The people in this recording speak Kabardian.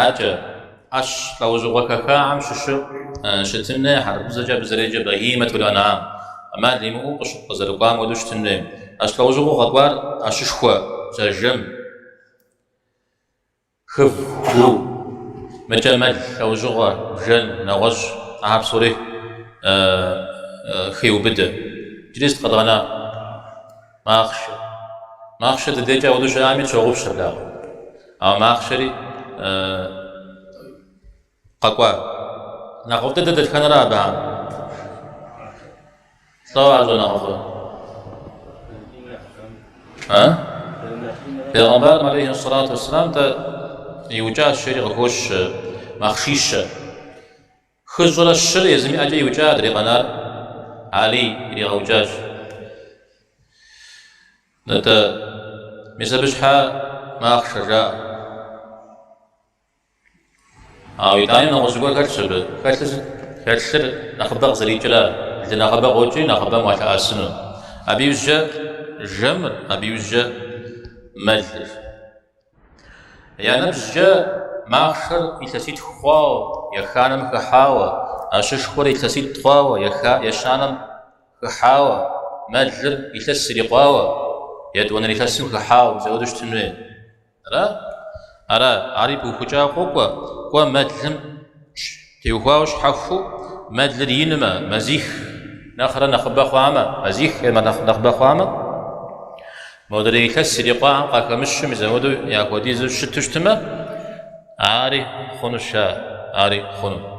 Акӏэ, ӏэщ лӏэужьыгъуэ хэхахэм щыщу щытын хуей, хьэрыпыбзэкӏэ абы зэреджэр бэхьимэтул анӏам. ӏэмал имыӏэу къызэрыкӏуам хуэдэу щытын хуей. ӏэщ лӏэужьыгъуэу къэкӏуар ӏэщышхуэ, жэм, хыв, гу, мыкӏэ мэл лӏэужьыгъуэ, бжэн, нэгъуэщӏ, ахэр псори хеубыдэ. Иджыри сыт къэдгъэна? Махъшэ. Махъшэ дыдэкӏэ ауэдэу щыӏами тщогъупщэ благъэ. Ауэ махъшэри къэкӏуа. Нэхъыфӏ дыдэ дэтхэнэра абыхэм? Лӏо ар щӏэнэхъыфӏыр? А? Пегъэмбарым алейхи сэлату уэсселам тӏэ иукӏащ жери къыхощ махъшищэ. Хыщӏрэ щыр езым и ӏэкӏэ иукӏа, адрей къэнар Алий иригъэукӏащ. Нтӏэ, мис абы щхьа махъшэ жаӏэ. Ауэ итӏани нэгъуэщӏ зыгуэр хэлъщ абы. Хэлъыр сыт? Хэлъыр нэхъыбэ къызэрикӏра, лы нэхъыбэ къокӏри нэхъыбэм уалъэӏэсыну. Абы иужькӏэ жэмыр, абы иужькӏэ мэлыр. Я ныбжькӏэ махъшэр илъэситху хъуауэ, еханэм хыхьауэ, ӏэщышхуэр илъэситӏ хъуауэ, ещанэм хыхьауэ, мэлыр илъэс ирикъуауэ, етӏуанэ илъэсым хыхьауэ, мис апхуэдэу щытын хуей. Ара? Ара, ари пыухыкӏауэ къокӏуэ, кӏуэ мэлым теухуауэ щхьэхуэу мэлыр инмэ, мазих нэхърэ нэхъыбэ хъуамэ, мазих е нэхъыбэ хъуамэ, модрей илъэс ирикъуахэм къахэмыщу мис апхуэдэу яхуэдизу щыту щытмэ, ари хъунущ, ари хъуну.